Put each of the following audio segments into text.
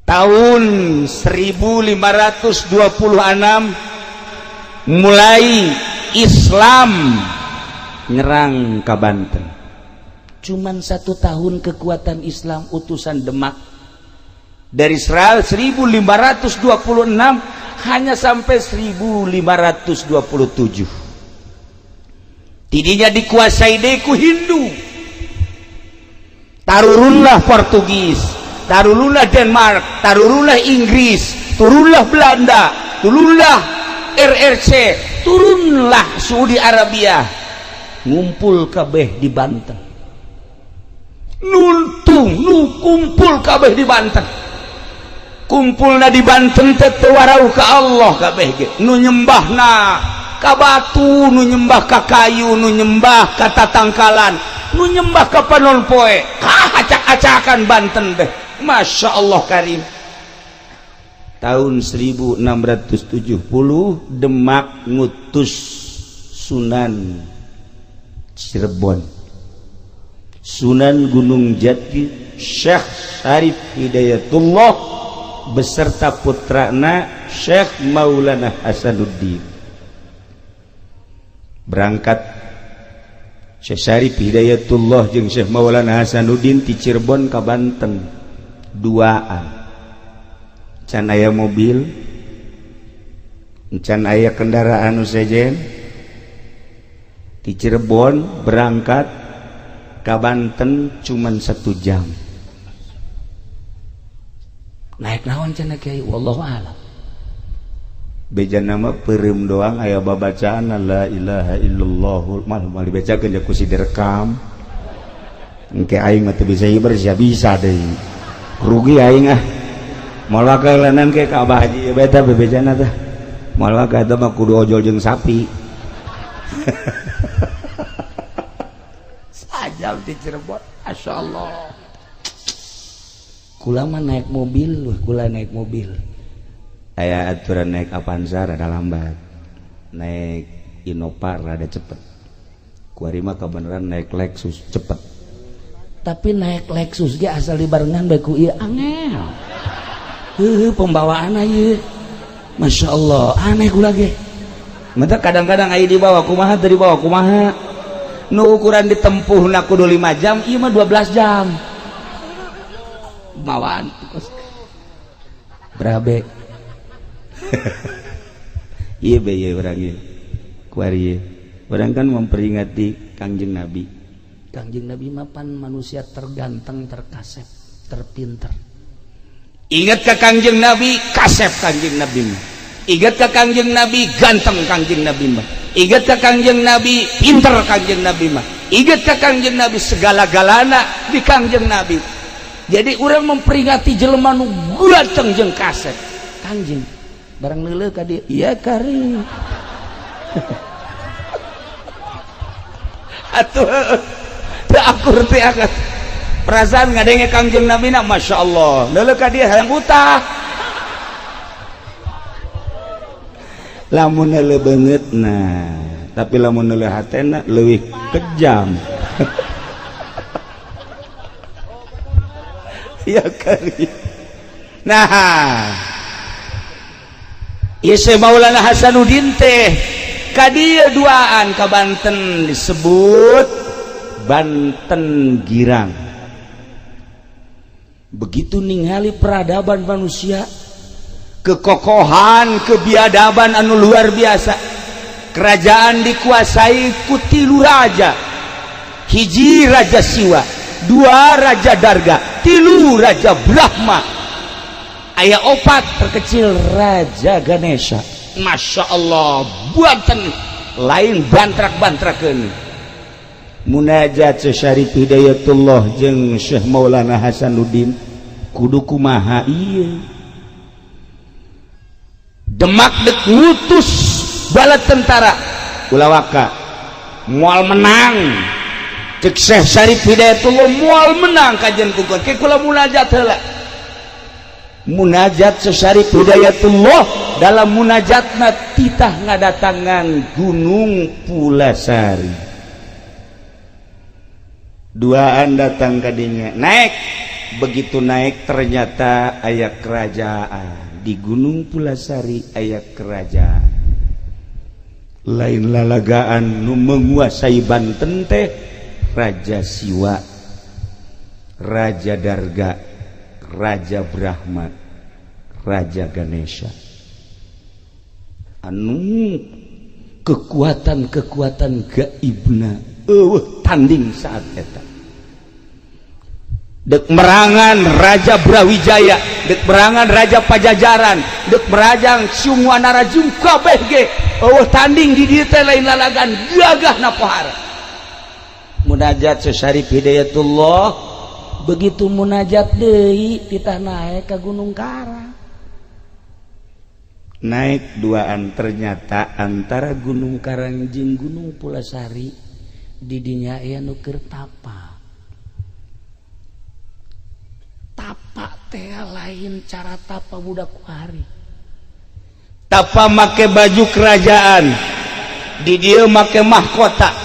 Tahun 1526 mulai Islam nyerang ke Banten. Cuman 1 tahun kekuatan Islam utusan Demak dari 1526 hanya sampai 1527. Tidinya dikuasai deku Hindu. Tarurunlah Portugis, tarurunlah Denmark, tarurunlah Inggris, turunlah Belanda, turunlah RRC, turunlah Saudi Arabia, ngumpul kabeh di Banten. Nuntung nu kumpul kabeh di Banten. Kumpulna di Banten teh teu warauh ka Allah kabeh ge. Nu nyembahna ka batu, nu nyembah ka kayu, nu nyembah ka tatangkalan, nu nyembah ka panon poe. Kah acak-acakan Banten teh. Masya Allah karim. Tahun 1670 Demak ngutus Sunan Cirebon, Sunan Gunung Jati, Syekh Syarif Hidayatullah beserta putrana Syekh Maulana Hasanuddin. Berangkat Syekh Syarif Hidayatullah jeung Syekh Maulana Hasanuddin ti Cirebon ka Banten duaan. Can aya mobil, can aya kendaraan nu sejen. Ti Cirebon berangkat ka Banten cuman 1 jam. Naik naon cenah kiai? Wallahu a'lam. Beja nama peureum doang aya babacaan la ilaha illallah mah moal dibacakeun ja ku si direkam. Engke aing mah teu bisa hiber sia bisa deui. Rugi aing ah. Moal wakalanan ke ka Abah Haji ieu beta bebejana teh. Moal ka eta mah kudu ojol jeung sapi. Sajam di Cirebon, masyaallah. Kula mah naik mobil, wah kula naik mobil. Aya aturan naik Avanza rada lambat, naik Innova rada cepet. Kuari mah kabeneran naik Lexus cepet. Tapi naik Lexus ge asal dibarengan bae ku ieu angel. Heuh pembawaan ieu. Masya Allah, aneh kula ge. Mata kadang-kadang aya dibawa kumaha teu dibawa kumaha. Nu ukuran ditempuhna kudu 5 jam, ieu mah 12 jam. Bawaan berabe. Iya be ieu urang ieu. Kuari ieu. Urang kan memperingati Kangjeng Nabi. Kangjeng Nabi mah pan manusia terganteng, terkasep, terpinter. Ingat ke Kangjeng Nabi, kasep Kangjeng Nabi mah. Ingat ke Kangjeng Nabi, ganteng Kangjeng Nabi mah. Ingat ke Kangjeng Nabi, pinter Kangjeng Nabi mah. Ingat ke Kangjeng Nabi, segala-galana di Kangjeng Nabi. Jadi orang memperingati jelema nu ganteng jeung kasep. Kangjeng barang neuleuh ka dieu, iya kari. Atuh teu akur teh akat. Perasaan ngadenge Kangjeng Nabi na Masya Allah. Neuleuh ka dieu hayang utah. Lamun neuleuh beungeutna, tapi lamun neuleuh hatena leuwih kejam. Ya kali. Nah, ieu Syekh Maulana Hasanuddin teh ka dieu duaan ka Banten disebut Banten Girang. Begitu ningali peradaban manusia, kekokohan, kebiadaban anu luar biasa. Kerajaan dikuasai ku 3 raja. Hiji raja Siwa, 2 raja Darga, 3 raja Brahma, aya 4 terkecil raja Ganesha. Masya Allah, buatan lain bantrak-bantrakeun. Munajat Syekh Syarif Hidayatullah jeung Syekh Maulana Hasanuddin kudu kumaha ieu. Demak dek ngutus bala tentara ulah waka moal menang. Cek Syekh Syarif Hidayatullah moal menang kajian kukur. Ke kula munajat heula. Munajat Syekh Syarif Hidayatullah dalam munajatna titah ngadatangan Gunung Pulasari. Duaan datang kadinya, naik Begitu naik ternyata aya kerajaan di Gunung Pulasari, aya kerajaan lain lalagaan nu menguasai Banten teh Raja Siwa, Raja Darga, Raja Brahma, Raja Ganesha, anu kekuatan-kekuatan gaibna eueuh tanding saat eta. Dek merangan Raja Brawijaya, dek merangan Raja Pajajaran, dek merajang Siungwanarajung kabeh ge eueuh tanding di dieu teh, lain lalagan gagah na pohara. Munajat Syekh Syarif Hidayatullah, begitu munajat deui titah naik ke Gunung Karang. Naik duaan, ternyata antara Gunung Karang jeung Gunung Pulasari didinya aya nu keur tapa. Tapa teh lain cara tapa budak kuari. Tapa make baju kerajaan, di dieu make mahkota.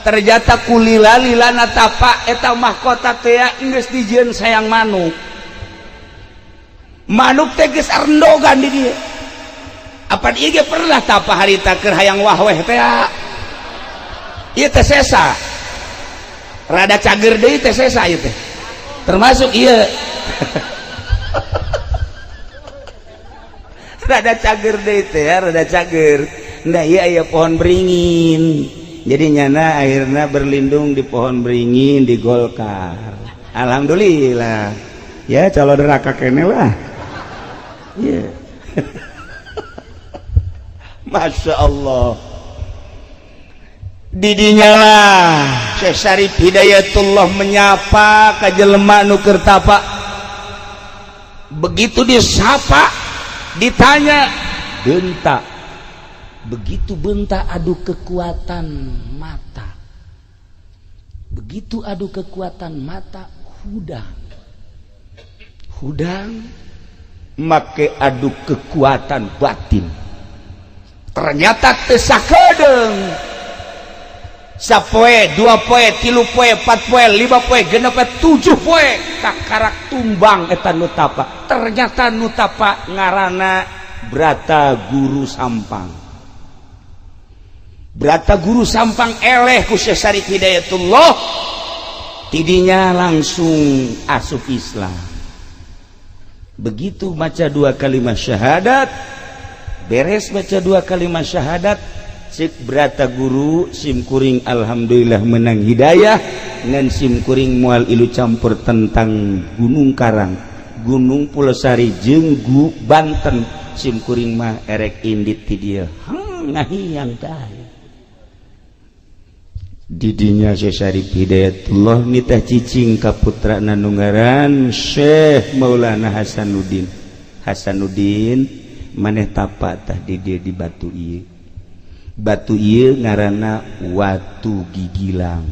Ternyata kulila lilana tapa eta mahkota teh geus dijieun sayang manuk. Manuk teh geus arendogan di dieu. Apa ieu ge pernah tapa harita keur hayang wahweh teh? Ieu teh sesa. Rada cager deui teh sesa ieu teh. Termasuk ieu. Rada cager deui teh, rada cager. Nah ieu aya pohon beringin. Jadi nyana akhirnya berlindung di pohon beringin di Golkar. Alhamdulillah. Ya calon neraka kene lah. Yeah. Masya Allah. Didinya lah Syekh Syarif Hidayatullah menyapa ka jelema nu keur tapa. Begitu disapa, ditanya, bentak. Begitu bentak adu kekuatan mata. Begitu adu kekuatan mata, hudang. Hudang make adu kekuatan batin. Ternyata teu sakedeung. Sapoe, dua poe, tilu poe, empat poe, lima poe, genep poe, tujuh poe kakarak tumbang eta nu tapa. Ternyata nu tapa ngaranna Brata Guru Sampang. Brata Guru Sampang eleh ku Syekh Syarif Hidayatullah, tidinya langsung asup Islam. Begitu baca dua kalimat syahadat, beres baca dua kalimat syahadat, cek Brata Guru simkuring alhamdulillah menang hidayah ngan simkuring moal ilu campur tentang Gunung Karang, Gunung Pulosari jeung Banten, simkuring mah erek indit ti dieu. Ngahiang tah. Didinya Syekh Syarif Hidayatullah nitah cicing ka putrana nu ngaran Syekh Maulana Hasanuddin. Hasanuddin maneh tapa tah di dieu di batu ieu. Batu ieu ngaranna Watu Gigilang.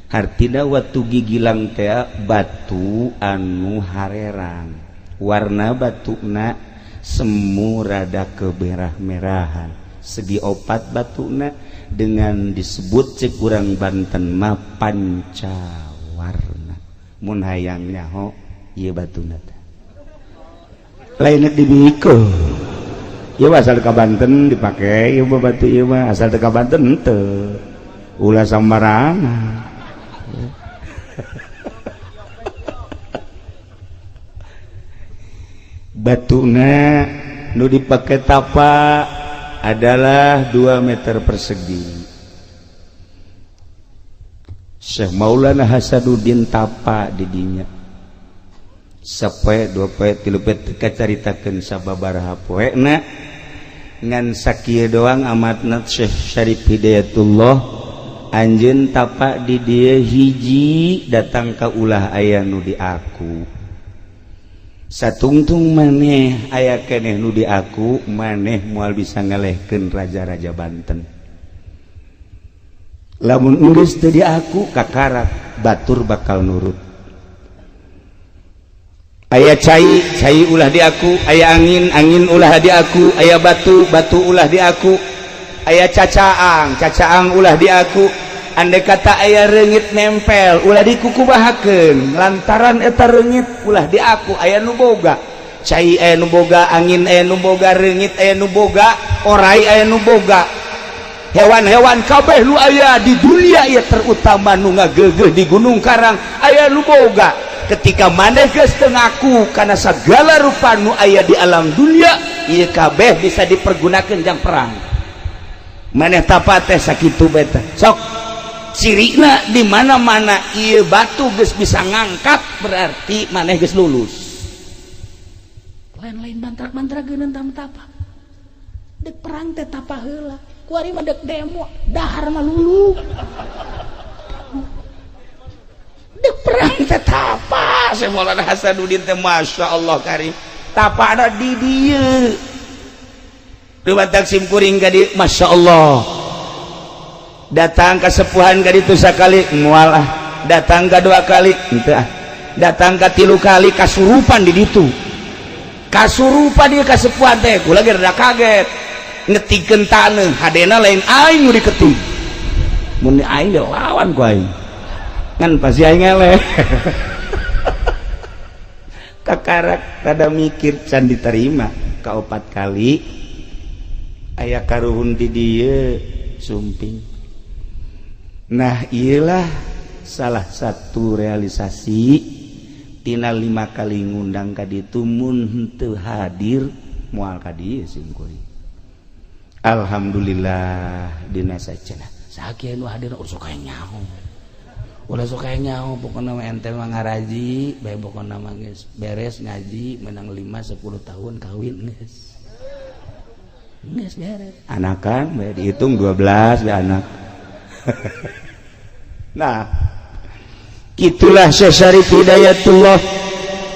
Hartina Watu Gigilang teh batu anu harerang. Warna batuna semu rada kemerah-merahan. Segi opat batuna dengan disebut cek urang Banten mah pancawarna. Mun hayang nyaho ieu batuna teh. Lain dibiko. Ieu asal ka Banten dipake, ieu mah batu ieu mah asal teu ka Banten henteu. Ulah sambarangan. Batuna nu dipake tapa adalah 2 meter persegi. Syekh Maulana Hasanuddin tapa didinya. Sapoe, dua poe, tilu poe teu kacaritakeun sababaraha poena ngan sakieu doang amatna Syekh Syarif Hidayatullah anjeun tapa di dieu hiji datang ka ulah aya nu di aku. Satungtung maneh aya keneh nu di aku, maneh moal bisa ngalehkeun raja-raja Banten. Lamun geus teu di aku kakarak batur bakal nurut. Aya cai, cai ulah di aku, aya angin, angin ulah di aku, aya batu, batu ulah di aku, aya cacaang, cacaang ulah di aku, Andai kata aya reungit nempel, ulah dikukumahakeun, lantaran eta reungit ulah diaku aya nu boga cai, aya nu boga angin, aya nu boga reungit, aya nu boga orai, aya nu boga hewan-hewan kabeh nu aya di dunia ya, terutama nu ngagegeh di Gunung Karang aya nu boga. Ketika maneh geus teu ngaku kana segala rupa nu aya di alam dunia, ieu kabeh bisa dipergunakan jang perang. Maneh tapa teh sakitu beta. Sok cirina di mana-mana ieu batu geus bisa ngangkat, berarti maneh geus lulus. Lain-lain mantra-mantra geuneun tapa dek perang teh, tapa heula. Kuari mah dek demo, dahar mah lulu. Dek perang teh tapa. Syekh Maulana Hasanuddin teh, Masya Allah karim, tapa ada di dieu. Dumatak sim kuring ka di, Masya Allah, datang kasepuhan ka ditu sakali, moal ah. Datang ka dua kali, henteu ah. Datang ka tilu kali, kasurupan di ditu, kasurupan dia kasepuhan teh. Kula ge rada kaget, ngetikeun taneuh, hadena lain aing nu diketik. Mun aing lawan ku aing kan pasti aing eleh. Kakarak rada mikir, can diterima. Kaopat kali aya karuhun di dieu sumping. Nah, iyalah salah satu realisasi tina lima kali ngundang ka ditu. Mun henteu hadir, moal ka dieu sim kuring. Alhamdulillah dina sacenah. Sakieu nu hadir ulah sok nyaho, ulah sok nyaho. Pokona mah ente mah ngaraji bae, pokona mah geus beres ngaji menang 5 10 tahun kawin, geus geus beres. Anakan bae dihitung 12 bae anak. Nah, itulah Syekh Syarif Hidayatullah.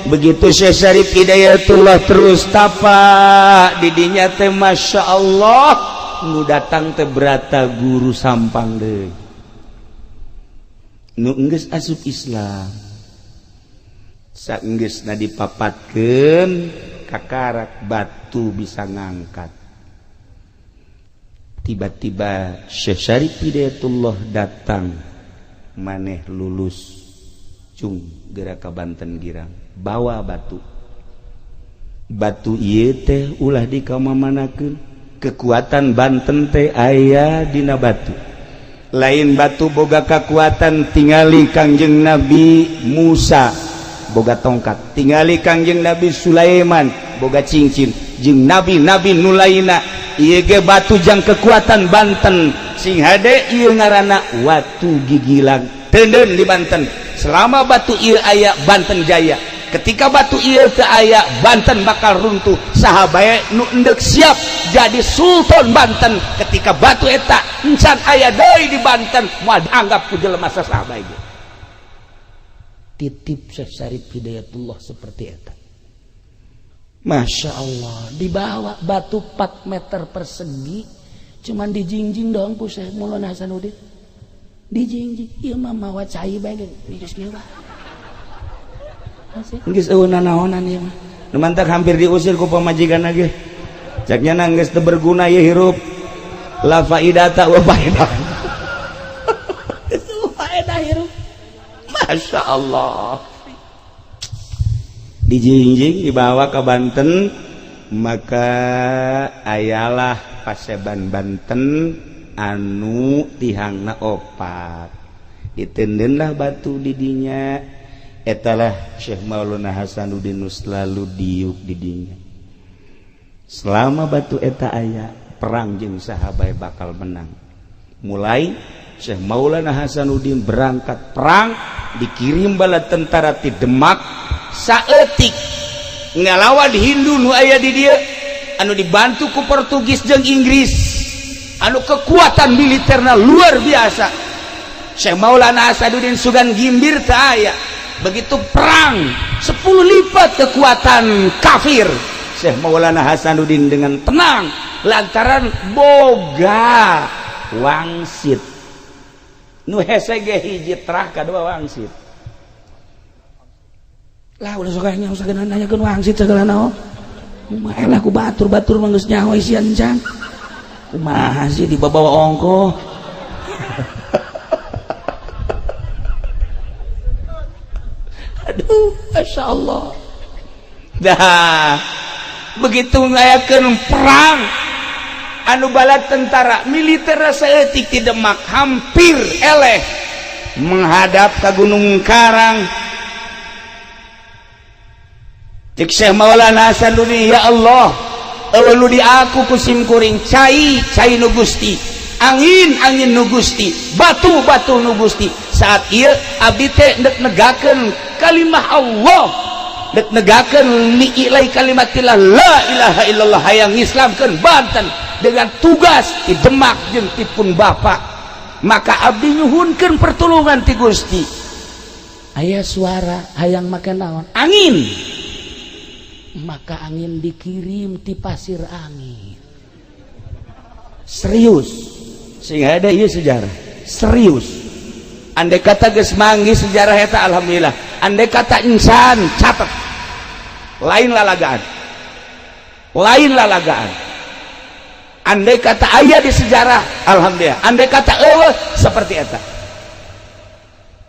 Begitu Syekh Syarif Hidayatullah terus tapa didinya teh, Masya Allah, nu datang teh berata guru Sampang deh nu enggeus asup Islam. Saenggeusna dipapatkeun, kakarak batu bisa ngangkat. Tiba-tiba Syekh Syarif Hidayatullah datang, "Maneh lulus, cung, geura ka Banten Girang, bawa batu. Batu ieu teh ulah dikamamanakeun. Kekuatan Banten teh aya dina batu. Lain batu boga kekuatan, tingali Kangjeng Nabi Musa boga tongkat, tingali Kangjeng Nabi Sulaiman boga cincin, jeung nabi-nabi nu lainna. Ieu ge batu jang kekuatan Banten. Sing hade, ieu ngaranna watu gigilang, teuneun di Banten. Selama batu ieu aya, Banten jaya. Ketika batu ieu teu aya, Banten bakal runtuh. Saha bae nu endek siap jadi sultan Banten, ketika batu eta encan aya deui di Banten, moal dianggap ku jelema saha bae." Titip Syekh Syarif Hidayatullah seperti eta. Masya Allah, dibawa batu 4 meter persegi, cuman dijingjing doang ku Syekh Maulana Hasanuddin. Dijingjing, ieu mah mawa cai bae geus kieu bae. Geus eueuh nanaonan ieu mah. Nu mantak hampir diusir ku pamajikan ge. Cek nya geus teu berguna ieu hirup. La faidata wa faedah. Faedah hirup. Masya Allah. Dijingjing, dibawa ke Banten, maka ayalah paseban Banten anu tihangna opat. Ditendenlah batu didinya. Etalah Syekh Maulana Hasanuddin nu selalu diuk didinya. Selama batu eta aya, perang jeung saha bae bakal menang. Mulai Syekh Maulana Hasanuddin berangkat perang, dikirim bala tentara ti Demak saeutik ngalawan Hindu nu aya di dieu anu dibantu ku Portugis jeung Inggris, anu kekuatan militerna luar biasa. Syekh Maulana Hasanuddin sugan gimbir teu aya. Begitu perang 10 lipat kekuatan kafir, Syekh Maulana Hasanuddin dengan tenang lantaran boga wangsit. Nu hese ge hiji terah, kadua wangsit. Lah, ulah sok nyaho sagala, nanyakeun wangsit segala naon. Kumaha lah ku batur-batur mah geus nyaho isian can. Kumaha sih dibawa ongko. Masya Allah. Dah begitu ngayakeun perang anu bala tentara militer saeutik di Demak hampir eleh menghadap ke Gunung Karang. Cek Syekh Maulana Hasanuddin, ya Allah, eueuh nu di aku ku sim kuring cai cai nu Gusti, angin angin nu Gusti, batu batu nu Gusti. Saat ieu abdi teh ndek negakeun kalimah Allah, dek negakeun li'ilai kalimatillah la ilaha illallah, hayang ngislamkeun Banten dengan tugas di Demak jeung ti pun bapak. Maka abdi nyuhunkeun pertolongan ti Gusti. Aya suara hayang make naon? Angin. Maka angin dikirim ti pasir angin. Serius. Sehingga ada ieu sejarah. Serius. Andai kata geus manggih sejarah eta alhamdulillah. Andai kata insan catat. Lain lalagaan. Lain lalagaan. Andai kata aya di sejarah alhamdulillah. Andai kata eueuh seperti eta.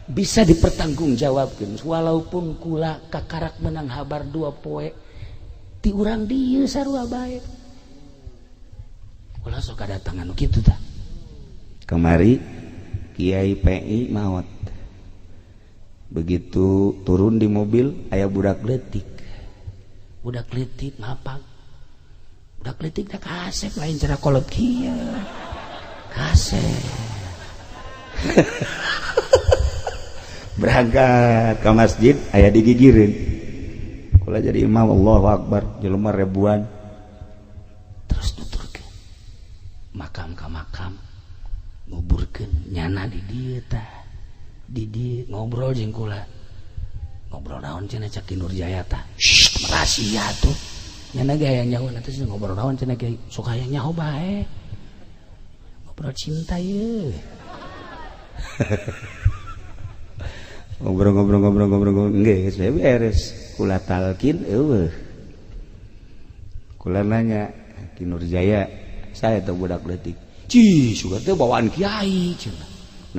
Bisa dipertanggungjawabkeun walaupun kula kakarak menang habar 2 poe ti urang dieu sarua bae. Kula sok kadatangan nu kitu tah. Kamari Kiai PI maot. Begitu turun di mobil aya budak leutik. Budak leutik ngapak. Budak leutik teh kasep lain cara kolot kieu. Kasep. Berangkat ke masjid aya digigireun. Kula jadi imam, Allahu Akbar, jelema ribuan. Terus nuturkeun. Makam ka makam nguburkeun nyana di dieu tah. Di dieu ngobrol jeung kula. Ngobrol naon cenah cak Ki Nurjaya tah. Shh, rahasia tuh. Nyana ge hayang nyaho nanti ngobrol naon cenah kiai. Sok hayang nyaho bae. Ngobrol cinta ye. Ngobrol-ngobrol-ngobrol-ngobrol geus beres. Kula talkin eueuh. Kula nanya Ki Nurjaya, saya teh budak leutik. Cih, sugan teh bawaan kiai cenah.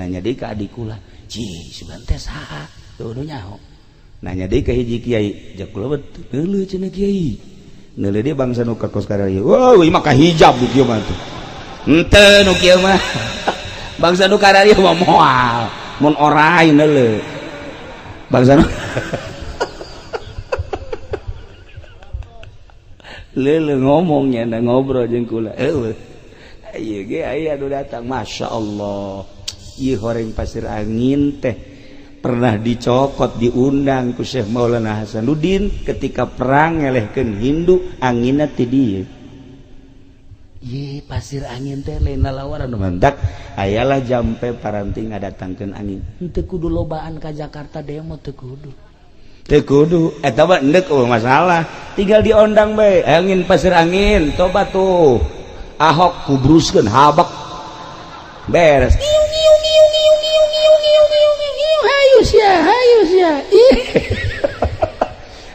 Nanya deui ka adik kula, cih, sugan teh saha? Teu nyaho. Nanya deui ka hiji kiai, jak kula neuleuh cenah kiai. Neuleuh deui bangsa nu ka kos kararieu. Wah, ieu mah kahijab di kieu mah tuh. Henteu nu kieu mah. Bangsa nu kararieu mah moal, mun orai neuleuh. Bangsa nu leuleuh ngomongnya na ngobrol jeung kula. Eueuh. Ieu ge aya nu datang, Masya Allah. Ieu horeng pasir angin teh pernah dicokot diundang ku Syekh Maulana Hasanuddin ketika perang ngelehkeun Hindu, anginna ti dieu. Ye pasir angin teh lain lalawaran nu mantak ayalah jampe paranti ngadatangkeun angin. Henteu kudu lobaan ka Jakarta demo teu kudu. Teu kudu eta mah endek eueuh masalah, tinggal diondang bae angin pasir angin coba tuh Ahok kubruskeun habak beres. Hayu sia, hayu sia.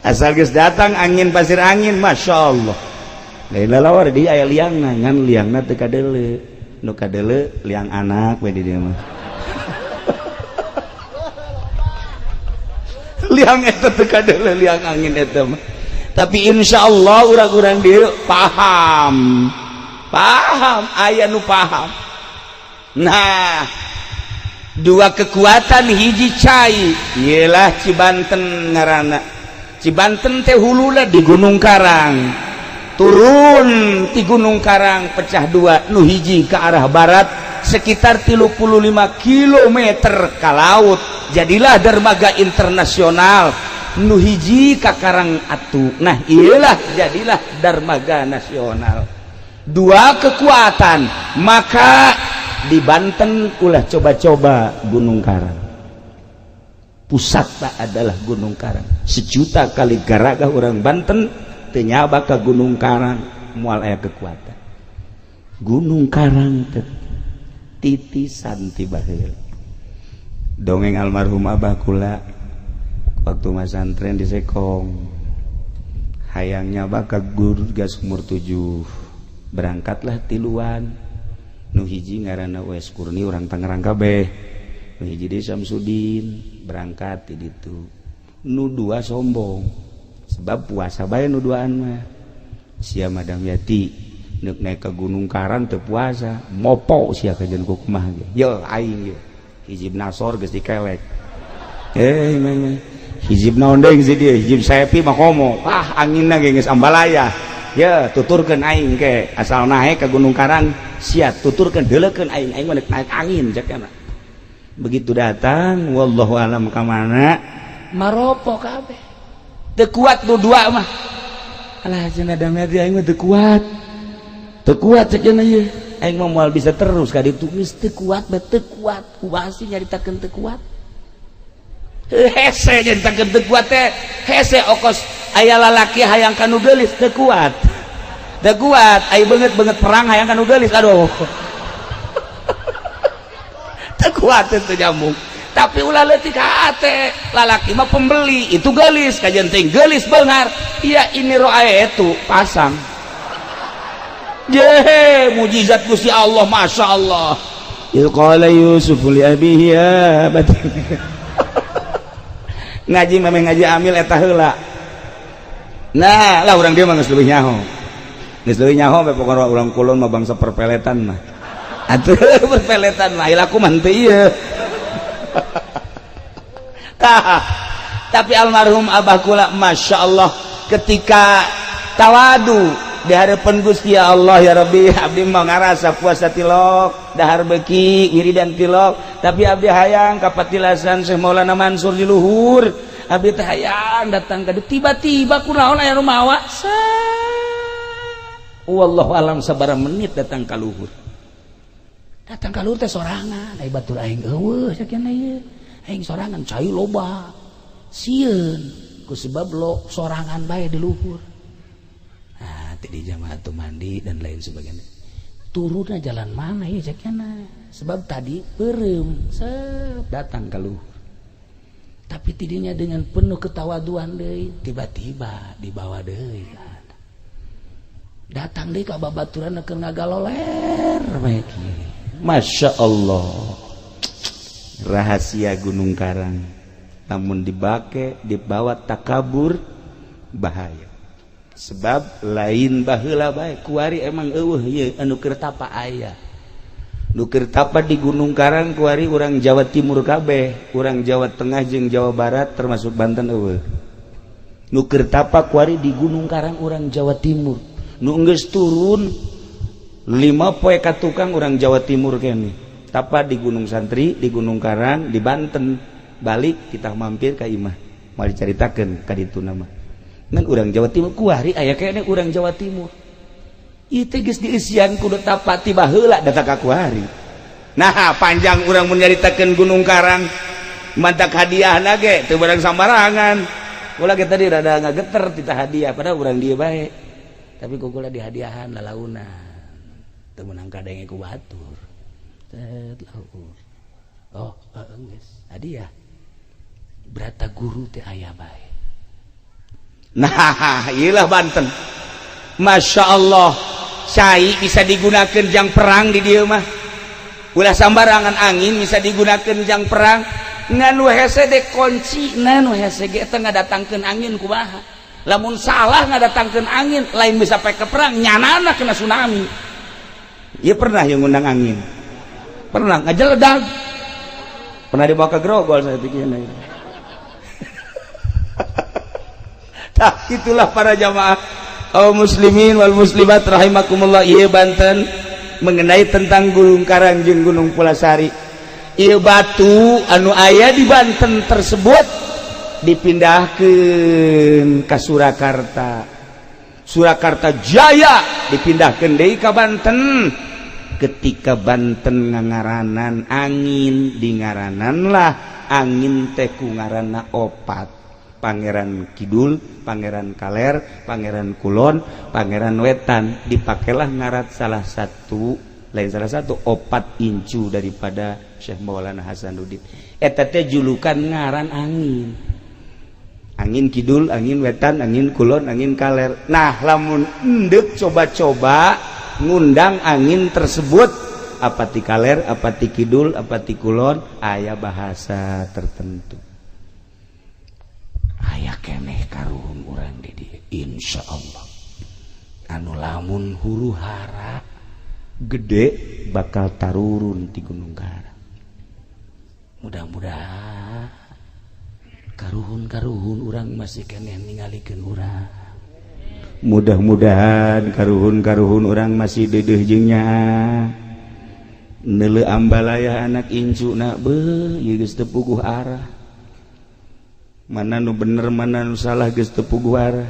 Asal geus datang angin pasir angin, Masya Allah. Lain lalawar di aya liangna, ngan liangna teu kadeuleu. Nu kadeuleu liang anak we di dieu mah. Liang eta teu kadeuleu liang angin eta mah. Tapi insya Allah urang-urang dieu paham. Paham, aya nu paham. Nah, dua kekuatan hiji cai ialah Cibanten ngaranna. Cibanten teh huluna di Gunung Karang. Turun di Gunung Karang pecah dua, nu hiji ke arah barat sekitar 35 km ke laut. Jadilah dermaga internasional. Nu hiji ka Karang Atu. Nah, iyalah jadilah dermaga nasional. Dua kekuatan, maka di Banten ulah coba-coba Gunung Karang. Pusatna adalah Gunung Karang. Sejuta kali garagah orang Banten teu nyaba ka Gunung Karang, moal aya kekuatan. Gunung Karang teh titisan ti baheula. Dongeng almarhum abah kula waktu masantren di Sekong, hayang nyaba ka Gurga Sumur 7. Berangkatlah tiluan. Nu hiji ngaranna Wes Kurni urang Tangerang kabeh. Nu hiji deui Samsudin berangkat ti ditu. Nu dua sombong sebab puasa bae nu duaan mah. Sia Madam Yati neuk naik ke Gunung Karang teu puasa, mopo sia kajeun ku kumaha ge. Ye aing ye. Hizib Nasor geus dikelek. Eh mah hizib naon deui geus dieu, hizib Saepi mah komo. Ah anginna ge geus ambalaya. Ye tuturkeun aing ke asal naik ke Gunung Karang sia tuturkeun deuleukeun aing, aing mah naik angin cek kana. Begitu datang wallahu alam ka mana maropo kabeh. Teu kuat nu dua mah. Alah cenah Damyati aing mah teu kuat. Teu kuat cek cenah ieu. Aing mah moal bisa terus ka ditu geus teu kuat bae teu kuat. Kumaha sih nyaritakeun teu kuat? Hese nyaritakeun teu kuat teh. Hese okos aya lalaki hayang ka nu geulis teu kuat. Teu kuat, aya beungeut-beungeut perang hayang ka nu geulis aduh. Teu kuat teu nyambung. Tapi ulah leutik hate, lalaki mah pembeli, itu geulis kajian ting geulis beungar. Iya ini roae itu pasang. Jehe mujizat Gusti Allah, Masya Allah. Il qala Yusuf li abihi ya abati. Ngaji memang ngaji amil eta heula. Nah, lah urang dia mah geus leuwih nyaho. Geus leuwih nyaho bae pokona urang kulon mah bangsa perpeletan mah. Atuh perpeletan mah laku mah teu ieu. Tah, tapi almarhum abah kula Masya Allah ketika tawadu di hadapan Gusti Allah, ya Rabbi abdi mah ngarasa puasa tilok dahar beki wiridan tilok, tapi abdi hayang kapatilasan Syekh Maulana Mansur di luhur, abdi teh hayang datang ka tiba-tiba kunaon aya nu mawa. Wallahu alam sabaraha menit datang ka luhur, datang ka luhur teh sorangan ai batur aing eueuh sakieu ieu aing sorangan cai loba sieun ku sebab lo sorangan bae di luhur. Nah, di jamaah tuh mandi dan lain sebagainya. Turunnya jalan mana ya cekna? Sebab tadi beureum set datang ke luhur. Tapi tidinya dengan penuh ketawaduan deui, tiba-tiba dibawa deui kan. Datang deui ka babaturan keur ngagaloler bae kieu. Masya Allah. Rahasia Gunung Karang. Namun dibake dibawa takabur bahaya. Sebab lain baheula bae kuari emang eueuh ieu anu keur tapa aya. Nu keur tapa di Gunung Karang kuari urang Jawa Timur kabeh, urang Jawa Tengah jeung Jawa Barat termasuk Banten eueuh. Nu keur tapa kuari di Gunung Karang urang Jawa Timur. Nu geus turun 5 poe ka tukang urang Jawa Timur kene. Tapa di Gunung Santri, di Gunung Karang, di Banten. Balik kita mampir ka imah. Moal dicaritakeun ka ditu nama. Ngan urang Jawa Timur kuari aya kene urang Jawa Timur. Ieu teh geus dieusian kudu tapa ti baheula datang ka kuari. Nah, panjang urang mun nyaritakeun Gunung Karang. Mantak hadiahna ge teu barang sambarangan. Ulah ge tadi rada ngageter tita hadiah padahal urang dieu bae. Tapi ku kula dihadiahan lalaunan. Teu meunang kadenge ku batur. Set laur. Oh, geus hadiah. Brata guru teh aya bae. Nah, iyalah Banten. Masya Allah, cai bisa digunakan jang perang di dieu mah. Ulah sambarangan angin bisa digunakan jang perang. Ngan nu hese de kunci, nu hese ge teh ngadatangkeun angin kumaha. Lamun salah ngadatangkeun angin, lain bisa pake perang, nyanana kena tsunami. Ieu pernah yang ngundang angin. Pernah ngajeledag. Pernah dibawa ke Grogol saya pikirnya. Nah, itulah para jamaah kaum muslimin wal muslimat rahimakumullah. Ieu Banten mengenai tentang Gunung Karang jeung Gunung Pulasari. Ieu batu anu aya di Banten tersebut dipindahkeun ka Surakarta. Surakarta Jaya dipindahkeun deui ka Banten. Ketika Banten ngangaranan angin, dingaranan lah angin teh ku ngaranna opat. Pangeran Kidul, Pangeran Kaler, Pangeran Kulon, Pangeran Wetan. Dipakailah ngarat salah satu, lain salah satu opat incu daripada Syekh Maulana Hasanuddin. Eta teh julukan ngaran angin. Angin Kidul, angin Wetan, angin Kulon, angin Kaler. Nah, lamun endek coba-coba ngundang angin tersebut, apa ti Kaler, apa ti Kidul, apa ti Kulon, aya bahasa tertentu. Aya keneh karuhun urang di dieu, insyaallah anu lamun huru hara gede bakal tarurun di Gunung Karang. Mudah-mudahan karuhun-karuhun urang masih keneh ningalikeun urang. Mudah-mudahan karuhun-karuhun urang masih dedeh jeung nyaah neuleu ambalaya anak incuna beuh ieu geus teu puguh arah, mana nu bener mana nu salah geus teu puguh arah.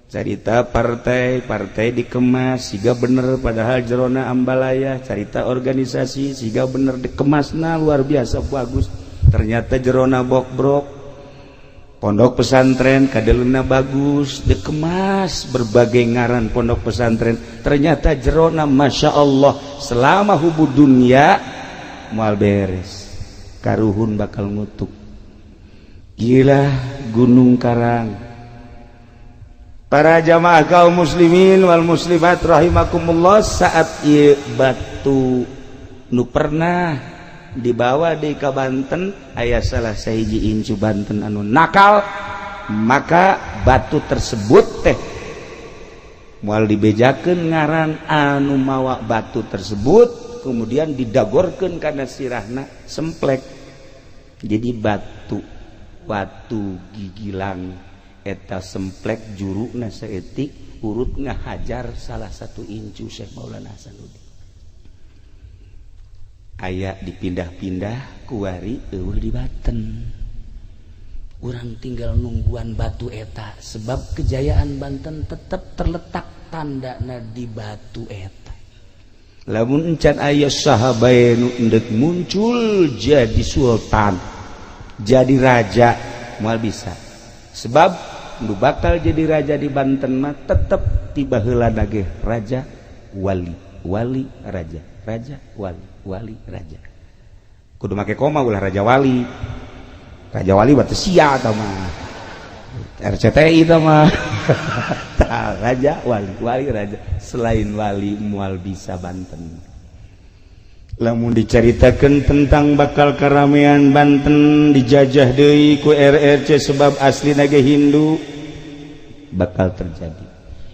Carita partai partai dikemas siga bener, padahal jerona ambalaya. Carita organisasi siga bener, dikemasna luar biasa bagus, ternyata jerona bokbrok. Pondok pesantren kadeluna bagus, dikemas berbagai ngaran pondok pesantren, ternyata jerona masya Allah. Selama hubbud dunya moal beres, karuhun bakal ngutuk. Gila Gunung Karang. Para jamaah kaum muslimin wal muslimat rahimakumullah, saat ieu batu nu pernah dibawa di ka Banten, aya salah sahiji incu Banten anu nakal, maka batu tersebut teh moal dibejakeun ngaran anu mawa batu tersebut, kemudian didagorkeun kana sirahna semplek. Jadi batu batu gigilang eta semplek, juruna saeutik, urut ngahajar salah satu incu Syekh Maulana Hasanuddin. Aya dipindah-pindah, kuari euweuh di Banten. Urang tinggal nungguan batu eta, sebab kejayaan Banten tetap terletak tandana di batu eta. Lamun encan aya saha bae nu endek muncul jadi sultan, jadi raja, moal bisa, sebab nu bakal jadi raja di Banten mah tetep tiba heula ge raja wali, wali raja, raja wali, wali raja. Kudu make koma, ulah raja wali. Raja wali berarti sia atau mah RCTI itu mah. Tah, raja wali, wali raja. Selain wali moal bisa Banten. Lamun diceritakan tentang bakal keramaian Banten dijajah deui ku RRC, sebab asli ge Hindu, bakal terjadi.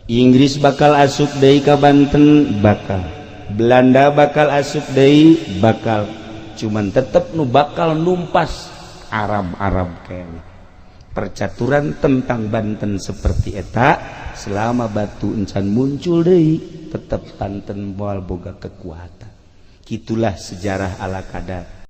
Inggris bakal asup deui ka Banten, bakal Belanda bakal asup deui, bakal cuman tetep nu bakal numpas Arab-Arab kene. Percaturan tentang Banten seperti eta, selama batu encan muncul deui, tetep Banten moal boga kekuatan. Gitulah sejarah ala kadar.